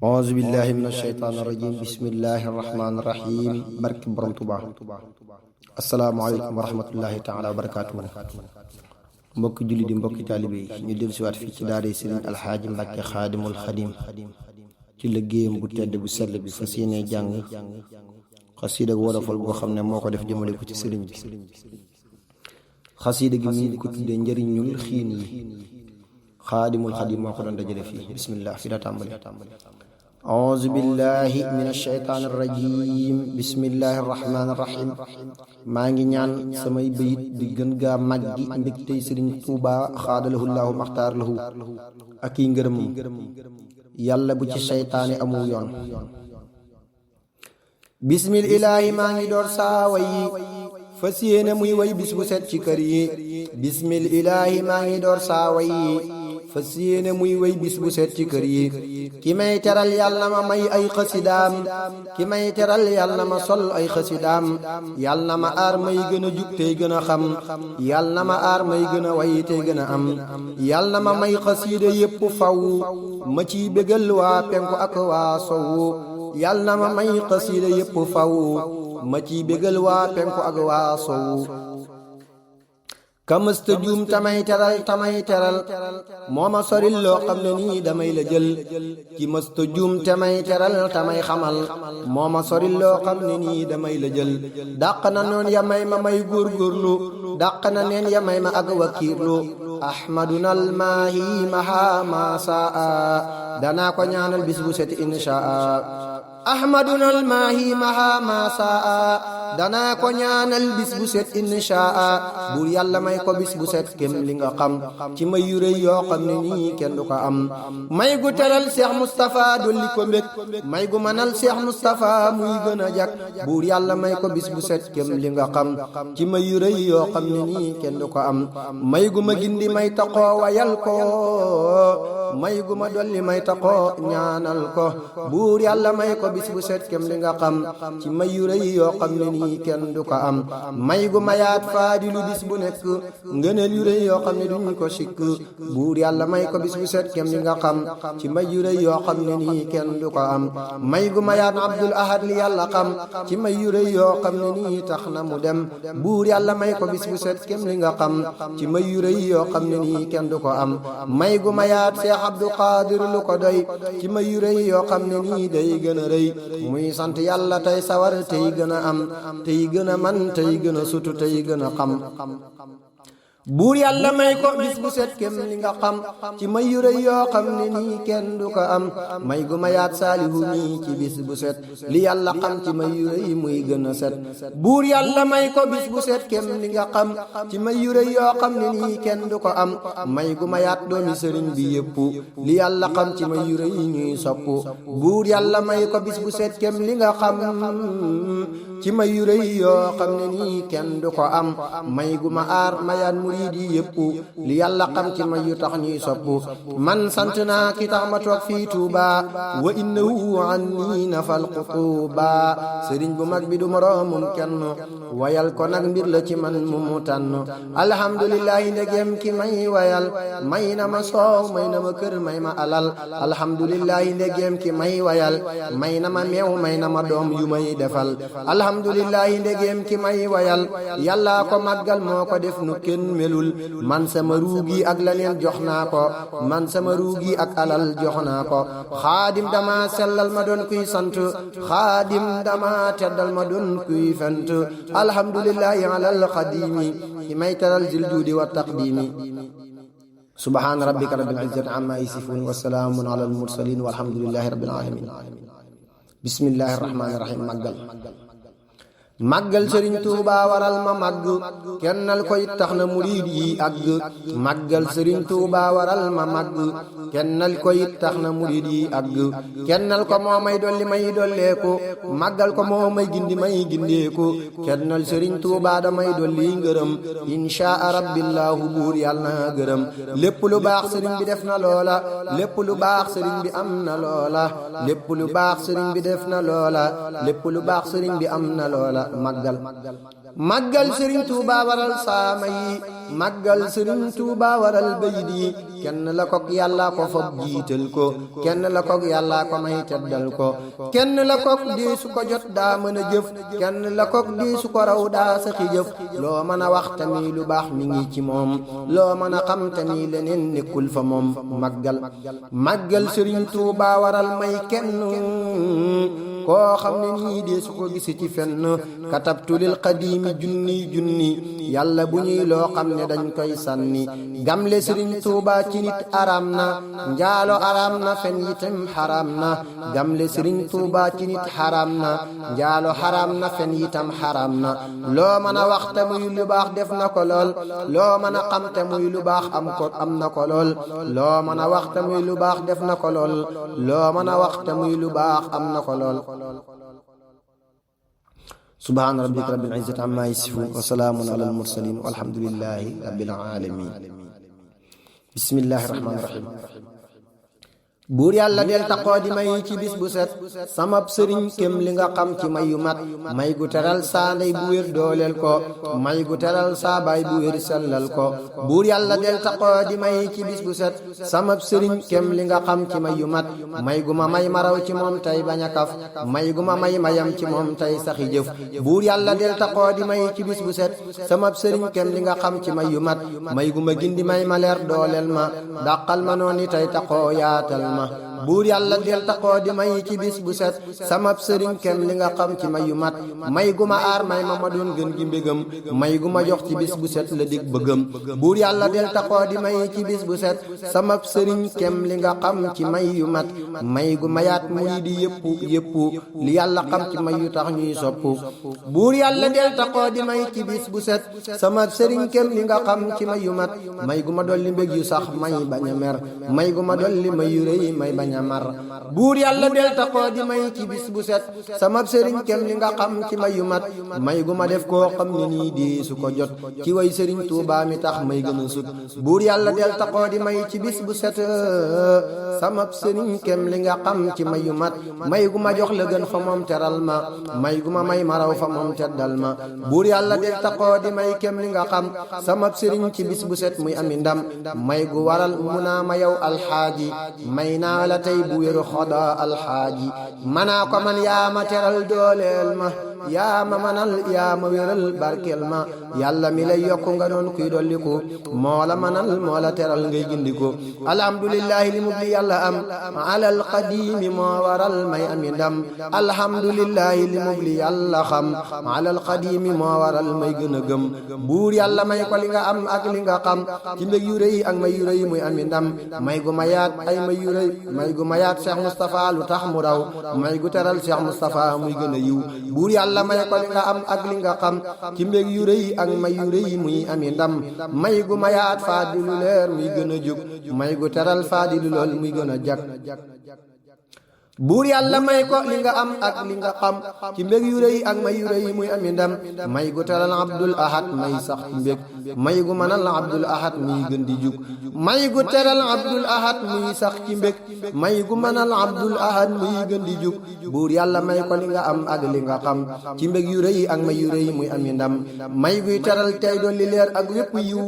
auzu billahi min asheytaani rajim bismillahi rahmaani rahim barki borom Tuubaa asalaamaaleykum wa rahmatullahi taala wa barakaatuhu mbokki julli di mbokki taalibe yi ñu dellu siwaat fii ci daara Sëriñ Alxaaji Mbàkke Xaadimul Xadim ci liggéeyam bu tedd bu sell bi fas yéene jàng xasiida wolofal boo xam ne moo ko def jëmale ko ci sëriñ bi. xasiida gi mi ngi ko tuddee njëriñul xiin yi. Xaadimul Xadim moo ko doon dajale fii. bismillah fi daa tàmbali. auzu billahi min asheytaani rajim bismillahi rahmaani rahim. maa ngi ñaan samay bayit di gën gaa màggi mbégtey sëriñ Tuubaa xaadalahu llaahu maxtaar lahu ak i ngërëmam yàlla bu ci seytaane amul yoon. bismil ilaahi maa ngi door saawa yi fas yéene muy way bis bu set ci kër yi. bismil ilaahi maa ngi door saawa yi fas yéene muy way bis bu set ci kër yi. ki may teral yàlla ma may ay xasidaam ki may teral yàlla ma sol ay xasidaam yàlla na ma aar may gën a jub tey gën a xam yàlla na ma aar may gën a way tey gën a am yàlla na ma may xasiida yépp faw ma ciy bégal waa penku ak waa sowu yàlla na ma may xasiida yépp faw ma ciy bégal waa penku ak waa sowu. ka mësta juum tamay teral moo ma soril loo xam ne nii damay la jël. ki mësta juum tamay teral tamay xamal moo ma soril loo xam ne nii damay la jël. dàq na noon ya may ma may góorgóorlu dàq na neen ya may ma ak wakiirlu. ahmaduna almaahi maha ma saa danaa ko ñaanal bis bu set inshaa. ahmaduna almaahi maha ma saa danaa ko ñaanal bis bu set inshaa. buur yàlla may ko bis bu set kem li nga xam ci may yu rëy yoo xam ne nii kenn du ko am. may gu teral Cheikh Moustapha dolli ko mbég may gu manal Cheikh Moustapha muy gën a jak. buur yàlla may ko bis bu set kem li nga xam ci may yu rëy yoo xam ne nii kenn du ko am. may gu ma gindi may taxoo wayal ko may gu ma dolli may taxoo ñaanal ko. buur yàlla may ko bis bu set kem li nga xam ci may yu rëy yoo xam ne nii kenn du ko am. may gu ma yaat faadilu bis bu nekk ngëneel yu rëy yoo xam ne duñ ko sikk. buur yàlla may ko bis bu set kem li nga xam ci may yu rëy yoo xam ne nii kenn du ko am. may gu ma yaat Abdul Ahad li yàlla xam ci may yu rëy yoo xam ne nii tax na mu dem. buur yàlla may ko bis bu set kem li nga xam ci may yu rëy yoo xam ne nii kenn du ko am. may gu ma yaat Seex Abdu Qaadir lu ko doy ci may yu rëy yoo xam ne nii day gën a rëy muy sant yàlla tey sawar tey gën a am tey gën a man tey gën a sutu tey gën a xam. buur yàlla may ko bis bu set kem li nga xam ci may yu rëy yoo xam ne nii kenn du ko am. may gu ma yaat saalihu nii ci bis bu set li yàlla xam ci may yu rëy muy gën a set. buur yàlla may ko bis bu set kem li nga xam ci may yu rëy yoo xam ne nii kenn du ko am. may gu ma yaat doomi sëriñ bi yépp li yàlla xam ci may yu rëy ñuy sopp. buur yàlla may ko bis bu set kem li nga xam ci may yu rëy yoo xam ne nii kenn du ko am. may gu ma aar mayaat murid yi yépp li yàlla xam ci may yu tax ñuy sopp. man sant naa ki tax ma toog fii Tuuba wa innahu anni nafal qutuba. sëriñ bu mag bi du moroomum kenn wayal ko nag mbir la ci man mu tànn. alhamdulillahi ndegem ki may wayal may na ma soow may na ma kër may ma alal. alhamdulillahi ndegem ki may wayal may na ma meew may na ma doom yu may defal. alhamdulillahi ndegem ki may wayal yàlla ko màggal moo ko def nu kenn melul. man sama ruugi ak laneen jox naa ko man sama ruugi ak alal jox naa ko. xaadim dama sellal ma doon kuy sant xaadim dama teddal ma doon kuy fent. alhamdulillahi alal xadimi ki may teral zil juudi wa taqdimi. subhaana rabbika rabbil izzati amma yasifun wa salaamun alal mursalin walhamdulillahi rabbil alamin. bismillahi rahmaani rahim. màggal sëriñ Tuuba waral ma màgg kennal ko it tax na murid yi àgg. màggal sëriñ Tuuba waral ma màgg kennal ko it tax na murid yi àgg. kennal ko moo may dolli may dolleeku màggal ko moo may gindi may gindeeku. kennal sëriñ Tuuba damay dolli ngërëm inshaa rabbillahu buur yàlla na gërëm. lépp lu baax sëriñ bi def na loola lépp lu baax sëriñ bi am na loola lépp lu baax sëriñ bi def na loola lépp lu baax sëriñ bi am na loola. màggal Sëriñ Tuuba waral saama yi màggal sëriñ Tuuba waral bayit yi kenn la kook yàlla ko fob jiital ko kenn la kook yàlla ko may teddal ko kenn la kook dee su ko jot daa mën a jëf kenn la kook dee su ko raw daa saxi jëf loo mën a wax tamit lu baax mi ngi ci moom loo mën a xam tamit leneen nekkul fa moom màggal sëriñ Tuuba waral may kenn koo xam ne nii dee su ko gisi ci fenn katabtu lil qadiimi junni yàlla bu ñuy loo xam ne dañ koy sànni gamle sëriñ Tuuba ci nit araam na njaalo araam na fen yitam xaraam na gamle sëriñ Tuuba ci nit xaraam na njaalo xaraam na fen yitam xaraam na loo mën a wax te muy lu baax def na ko lool loo mën a xam te muy lu baax am na ko lool loo mën a wax te muy lu baax def na ko lool loo mën a wax te muy lu baax am na ko lool subhaana rabbika rabbil izzati amma yasifuun wa salaamun alal mursaliin walhamdulillahi rabbil aalamiin bismillahi rahmaani rahiim buur yàlla del taqoo di may ci bis bu set samab sëriñ kem li nga xam ci may yu mat may gu teral saa ndey bu wér dooleel ko may gu teral saa baay bu wér sellal ko buur yàlla del taqoo di may ci bis bu set samab sëriñ kem li nga xam ci may yu mat may gu ma may maraw ci moom tey bañ a kaf may gu ma may mayam ci moom tey saxi jëf buur yàlla del taqoo di may ci bis bu set samab sëriñ kem li nga xam ci may yu mat may gu ma gindi may ma leer dooleel ma dàqal ma nooni tey taqoo yaatal ma buur yàlla del taqoo di may ci bis bu set samab sëriñ kem li nga xam ci may yu mat may gu ma aar may ma doon gën gi mbégam may gu ma jox ci bis bu set la dig bëggam buur yàlla del taqoo di may ci bis bu set samab sëriñ kem li nga xam ci may yu mat may gu ma yaat muy di yëpp li yàlla xam ci may yu tax ñuy sopp buur yàlla del taqoo di may ci bis bu set samab sëriñ kem li nga xam ci may yu mat may gu ma dolli mbég yu sax may bañ a mer may gu ma dolli may yu rëy may bañ a mar buur yàlla del taqoo di may ci bis bu set samab sëriñ kem li nga xam ci may yu mat may gu ma def koo xam ne nii di su ko jot ci way sëriñ Tuuba mi tax may gën a sut buur yàlla del taqoo di may ci bis bu set samab sëriñ kem li nga xam ci may yu mat may gu ma jox la gën fa moom teral ma may gu ma may maraw fa moom teddal ma buur yàlla del taqoo di may kem li nga xam samab sëriñ ci bis bu set muy ami ndam may gu waral mu naa ma yow alxaaji may naa la tey bu wéru xoda alxaaji manaa ko man yaa ma teral dooleel ma yaa ma manal yaa ma wéral barkeel ma yàlla mi lay yokku nga doon kuy dolliku moo la manal moo la teral ngay gindiku alhamdulillahi li mu li yàlla am alal qadiimi moo waral may ami ndam alhamdulillahi li mu li yàlla xam alal qadiimi moo waral may gën a gëm buur yàlla may ko li nga am ak li nga xam ci mbég yu rëy ak may yu rëy muy ami ndam may gu ma yaat ay may yu rëy may gu ma yaat Cheikh Moustapha lu tax mu raw may gu teral Cheikh Moustapha muy gën a yiw buur yàlla may ko li nga am ak li nga xam ci mbég yu rëy ak may yu rëy muy ami ndam may gu ma yaat faadilu leer muy gën a jóg may gu teral faadilu lool muy gën a jag buur yàlla may ko li nga am ak li nga xam ci mbég yu rëy ak may yu rëy muy ami ndam may gu teral Abdul Ahad may sax ci mbég may gu manal Abdul Ahad muy gën di jug may gu teral Abdul Ahad muy sax ci mbég may gu manal Abdul Ahad muy gën di jug buur yàlla may ko li nga am ak li nga xam ci mbég yu rëy ak may yu rëy muy ami ndam may guy teral tey dolli leer ak wépp yiw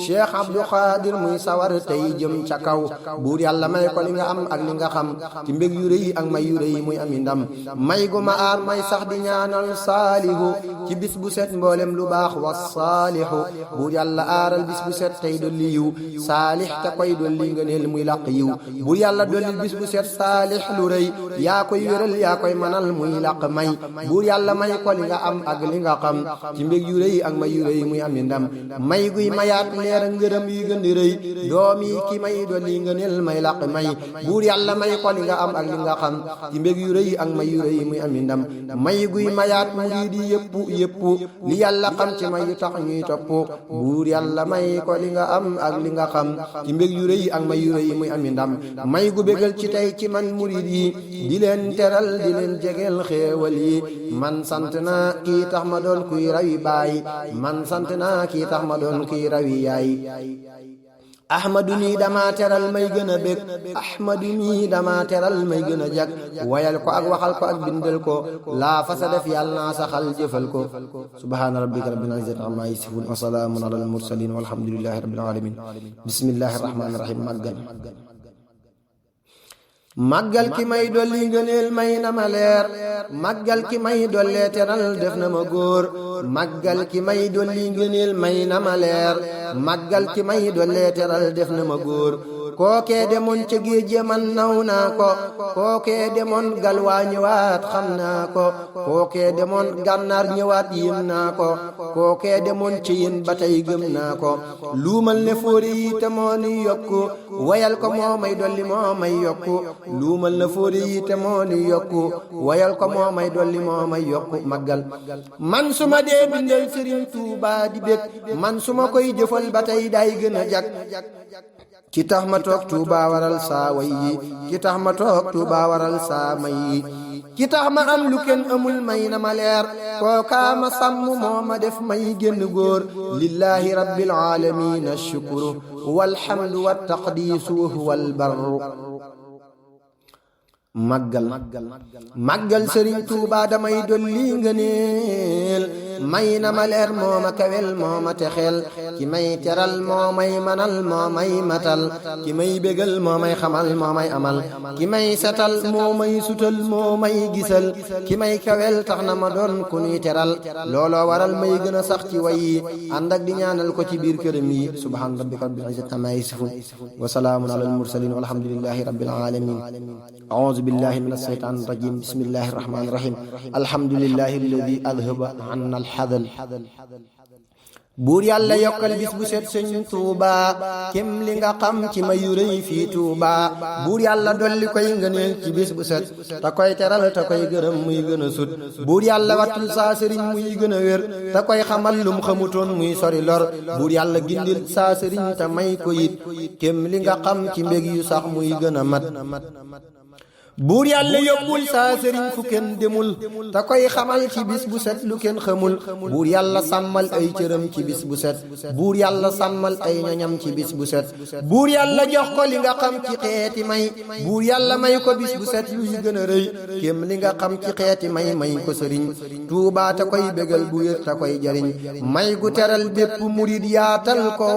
Cheikh Abdou Khadir muy sawar tey jëm ca kaw buur yàlla may ko li nga am ak li nga xam ci mbég yu rëy ak may yu rëy muy ami ndam may gu ma aar may sax di ñaanal saalihu ci bis bu set mboolem lu baax wa saalihu buur yàlla aaral bis bu set tey dolli yiw saalix te koy dolli ngëneel muy làq yiw buur yàlla dolli bis bu set saalix lu rëy yaa koy wéral yaa koy manal muy làq may buur yàlla may ko li nga am ak li nga xam ci mbég yu rëy ak may yu rëy muy ami ndam may guy mayaat leer ak ngërëm yu gën di rëy doom yi ki may dolli ngëneel may làq may buur yàlla may ko li nga am ak li nga xam ci mbég yu rëy ak may yu rëy muy ami ndam may guy mayaat murid yi yëpp li yàlla xam ci may yu tax ñuy topp buur yàlla may ko li nga am ak li nga xam ci mbég yu rëy ak may yu rëy muy ami ndam may gu bégal ci tey ci man murid yi di leen teral di leen jegeel xéewal yi man sant naa kii tax ma doon kuy rawi baay man sant naa kii tax ma doon kuy rawi yaay ahmadu mi dama teral may gën a bég ahmadu mi dama teral may gën a jag wayal ko ak waxal ko ak bindal ko laa fasa def yàlla naa saxal jëfal ko subhaana rabbika rabbil izzati amma yasifun wa salaamun alal mursalin walhamdulillahi rabbil alamin bismillahi rahmaani rahim màggal ki may dolli ngëneel may na ma leer màggal ki may dollee teral def na ma góor màggal ki may dolli ngëneel may na ma leer màggal ki may dollee teral def na ma góor kookee demoon ca géej ya man naw naa ko kookee demoon galwaa ñëwaat xam naa ko kookee demoon gànnaar ñëwaat yéem naa ko kookee demoon ci yéen ba tey gëm naa ko luumal ne fóori yi te moo ni yokku wayal ko moo may dolli moo may yokku luumal na fóori yi te moo ni yokku wayal ko moo may dolli moo may yokku màggal man su ma dee bindal Sëriñ Tuubaa di bég man su ma koy jëfal ba tey day gën a jag ki tax ma toog Tuuba waral saa way yi ki tax ma toog Tuuba waral saa may yi ki tax ma am lu kenn amul may na ma leer kookaa ma sàmm moo ma def may génn góor lillahi rabbil alamin ashukru walhamdu wattaqdiisu wal barru màggal Sëriñ Tuuba damay dolli ngëneel may na ma leer moo ma kawel moo ma texeel ki may teral moo may manal moo may matal ki may bégal moo may xamal moo may amal ki may setal moo may sutal moo may gisal ki may kawel tax na ma doon ku nuy teral looloo waral may gën a sax ci way yi ànd ak di ñaanal ko ci biir këram yi subhaana rabbika rabbil izzati amma yasifun wa salaamun alal mursalin walhamdulillahi rabbil alamin a'uuzu billahi minash shaytaanir rajiim bismillahir rahmaanir rahiim alhamdulillahi alladi adhaba anna al-hazan buur yàlla yokkal bis bu set sëñ Tuuba kem li nga xam ci mayu rëy fii Tuuba buur yàlla dolli koy ngëneel ci bis bu set te koy teral te koy gërëm muy gën a sut buur yàlla wattul saa sëriñ muy gën a wér te koy xamal lum xamutoon muy sori lor buur yàlla gindil saa sëriñ te may ko it kem li nga xam ci mbég yu sax muy gën a mat buur yàlla yóbbul saa sëriñ fu kenn demul te koy xamal ci bis bu set lu kenn xamul buur yàlla sàmmal ay cëram ci bis bu set buur yàlla sàmmal ay ñoñam ci bis bu set buur yàlla jox ko li nga xam ci xeeti may buur yàlla may ko bis bu set luy gën a rëy kem li nga xam ci xeeti may ko sëriñ Tuubaa te koy bégal bu wér te koy jariñ may gu teral bépp murid yaatal ko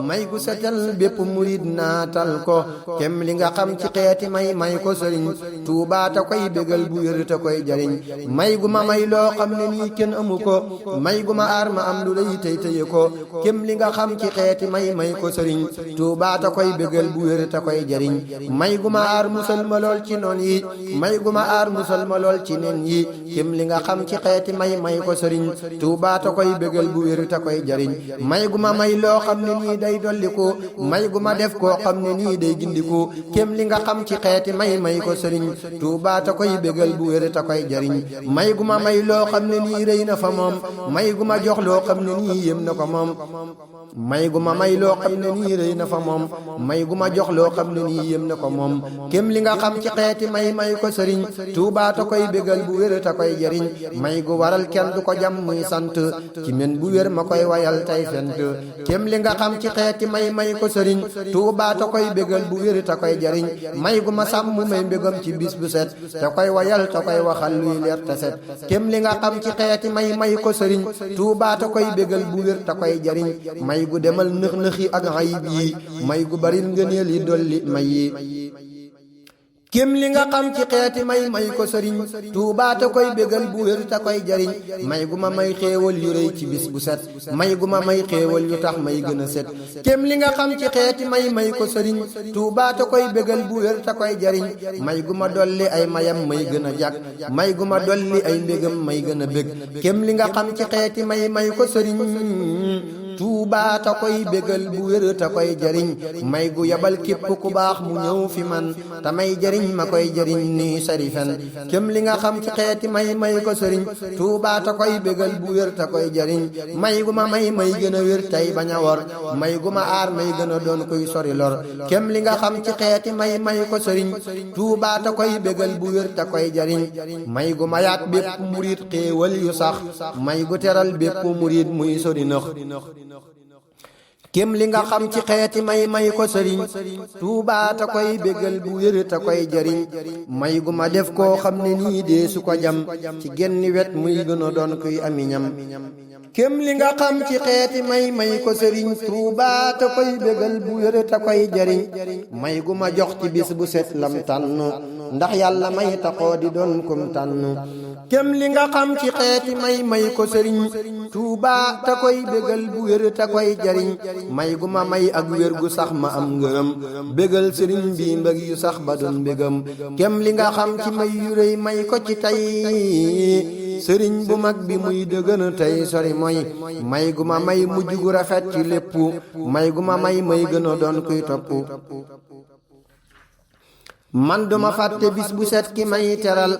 may gu setal bépp murid naatal ko kem li nga xam ci xeeti may ko sëriñ Tuubaa te koy bégal bu wér te koy jariñ may gu ma may loo xam ne nii kenn amu ko may gu ma aar ma am lu rëy tey tëye ko kem li nga xam ci xeeti may ko sëriñ Tuubaa te koy bégal bu wér te koy jariñ may gu ma aar musal ma lool ci noon yi may gu ma aar musal ma lool ci nen yi kem li nga xam ci xeeti may ko sëriñ Tuubaa te koy bégal bu wér te koy jariñ may gu ma may loo xam ne nii day dolli ko may gu ma def koo xam ne nii day gindiku kem li nga xam ci xeeti may ko sëriñ Tuubaa te koy bégal bu wér te koy jariñ may gu ma may loo xam ne nii rëy na fa moom may gu ma jox loo xam ne nii yëm na ko moom may gu ma may loo xam ne nii rëy na fa moom may gu ma jox loo xam ne nii yëm na ko moom kem li nga xam ci xeeti may ko sëriñ Tuubaa te koy bégal bu wér te koy jariñ may gu waral kenn du ko jam muy sant ci men bu wér ma koy wayal tay fent kem li nga xam ci xeeti may ko sëriñ Tuubaa te koy bégal bu wér te koy jariñ may gu ma sàmm may mbégam ci bis bu set te koy wayal te koy waxal luy leer te set kem li nga xam ci xeeti may ko sëriñ Tuubaa te koy bégal bu wér te koy jariñ may gu demal nëx yi ak ayib yi may gu bari ngëneel yi dolli may yi kem li nga xam ci xeeti may ko sëriñ Tuubaa te koy bégal bu wér te koy jariñ may gu ma may xéewal yu rëy ci bis bu set may gu ma may xéewal yu tax may gën a set kem li nga xam ci xeeti may ko sëriñ Tuubaa te koy bégal bu wér te koy jariñ may gu ma dolli ay mayam may gën a jag may gu ma dolli ay mbégam may gën a bég kem li nga xam ci xeeti may ko sëriñ Tuubaa te koy bégal bu wér te koy jariñ may gu yabal képp ku baax mu ñëw fi man te may jariñ ma koy jariñ ni sarifen kem li nga xam ci xeeti may ko sëriñ Tuubaa te koy bégal bu wér te koy jariñ may gu ma may gën a wér tey bañ a wor may gu ma aar may gën a doon kuy sori lor kem li nga xam ci xeeti may ko sëriñ Tuubaa te koy bégal bu wér te koy jariñ may gu ma yaat bépp murit xéewal yu sax may gu teral bépp murit muy sori nëx kem li nga xam ci xeeti may ko sëriñ Tuuba ta koy bégal bu wér ta koy jariñ may gu ma def koo xam ne nii dee su ko jam ci genn wet muy gën a doon kuy aminam kem li nga xam ci xeeti may ko sëriñ Tuuba ta koy bégal bu wér ta koy jariñ may gu ma jox ci bis bu set lam tànn ndax yàlla may taxoo di doon kum tànn kem li nga xam ci xeeti may ko sëriñ Tuuba ta koy bégal bu wér ta koy jariñ may gu ma may ak wér gu sax ma am ngërëm bégal sëriñ bi mbëg yu sax ba doon mbégam kem li nga xam ci may yu rëy may ko ci tey sëriñ bu mag bi muy dëgën tey sori mooy may gu ma may mujj gu rafet ci lépp may gu ma may gën a doon kuy topp man duma fàtte bis bu set ki may teral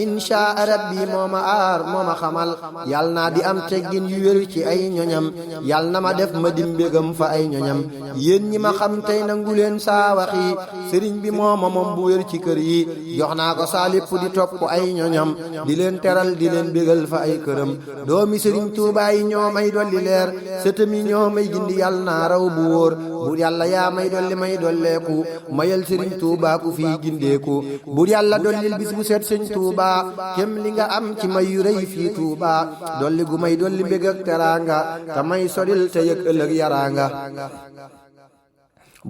insha rabbi moo ma aar moo ma xamal yal naa di am teggin yu wér ci ay ñoñam yal na ma def ma dimbégam fa ay ñoñam yéen ñi ma xam tey nangu leen saa wax yi sëriñ bi mooma moom bu wér ci kër yi jox naa ko saa lépp di topp ay ñoñam di leen teral di leen bégal fa ay këram doomi sëriñ Tuubaa yi ñoo may dolli leer sëtami ñoo may gindi yal naa raw bu wóor bu yàlla yaa may dolli may dolleeku mayal sëriñ Tuubaa ku fii gindeeku bur yàlla dollil bis bu set sëñ Tuuba kem li nga am ci may yu rëy fii Tuuba dolli gu may dolli mbég ak teraanga te may sodil te yëg ëllëg yaraanga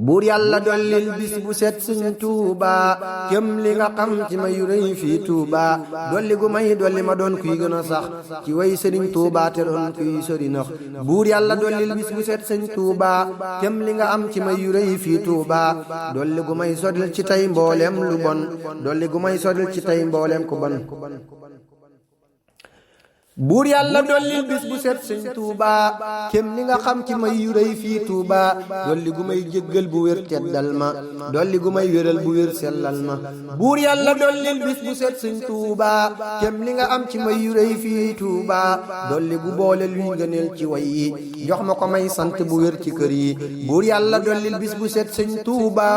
buur yàlla dollil bis bu set sëñ Tuuba kem li nga xam ci may yu rëy fii Tuuba dolli gu may dolli ma doon kuy gën a sax ci way sëriñ Tuuba te doon kuy sori nax buur yàlla dollil bis bu set sëñ Tuuba kem li nga am ci may yu rëy fii Tuuba dolli gu may sodil ci tey mboolem lu bon dolli gu may sodil ci tey mboolem ku bon buur yàlla dollil bis bu set sëñ Tuuba kem li nga xam ci may yu rëy fii Tuuba dolli gu may jéggal bu wér teddal ma dolli gu may wéral bu wér sellal ma buur yàlla dollil bis bu set sëñ Tuuba kem li nga am ci may yu rëy fii Tuuba dolli gu boole luy ngëneel ci way yi jox ma ko may sant bu wér ci kër yi buur yàlla dollil bis bu set sëñ Tuuba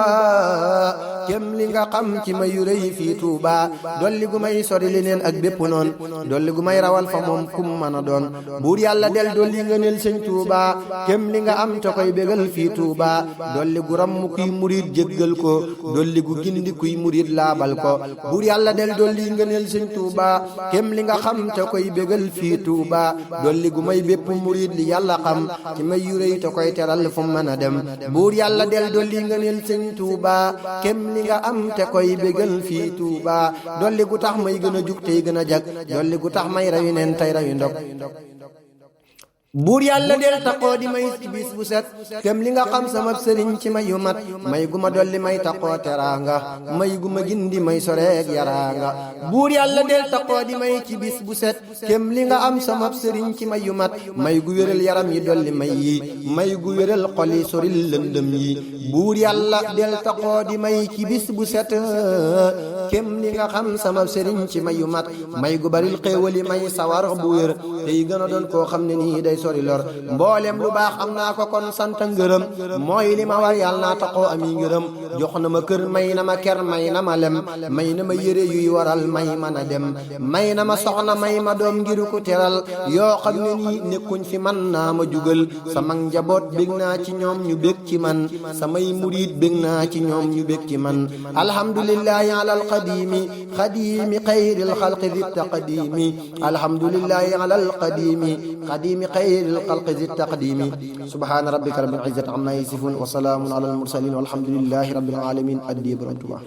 kem li nga xam ci may yu rëy fii Tuuba dolli gu may sori leneen ak bépp noon dolli gu may rawal fa moom kum mën a doon buur yàlla del dolli ngëneel sëñ Tuuba kem li nga am te koy bégal fii Tuuba dolli gu ramm kuy murit jéggal ko dolli gu gindi kuy murit laabal ko buur yàlla del dolli ngëneel sëñ Tuuba kem li nga xam te koy bégal fii Tuuba dolli gu may bépp murit li yàlla xam ci may yu rëy te koy teral fu mën a dem buur yàlla del dolli ngëneel sëñ Tuuba kem li nga am te koy bégal fii Tuuba dolli gu tax may gën a jug tey gën a jag dolli gu tax may rawi neen tey rawi ndog buur yàlla del taxoo di may ci bis bu set kem li nga xam sama sëriñ ci may yu mat may gu ma dolli may taxoo teraanga may gu ma gindi may soreeg yaraanga buur yàlla del taxoo di may ci bis bu set kem li nga am sama sëriñ ci may yu mat may gu wéral yaram yi dolli may yi may gu wéral xol yi soril lëndëm yi buur yàlla del taxoo di may ci bis bu set kem li nga xam sama sëriñ ci may yu mat may gu baril xéewali may sawar bu wér tey gën a doon koo xam ne nii day sori lor mboolem lu baax am naa ko kon sant ngërëm mooy li ma war yàlla naa taxoo ami ngërëm jox na ma kër may na ma ker may na ma lem may na ma yére yuy waral may mën a dem may na ma soxna may ma doom ngir ku teral yoo xam ne nii nekkuñ fi man naa ma jugal sama njaboot bég naa ci ñoom ñu bég ci man samay murid bég naa ci ñoom ñu bég ci man alhamdulillahi alal qadimi qadimi xayril xalqi di taqdimi alhamdulillahi alal qadimi qadimi xayril xalqi di taqdimi subhaana rabbika rabbil izzati amma yasifun wa salaamun alal mursalin walhamdulillahi rabbil alamin addi borom Tuubaa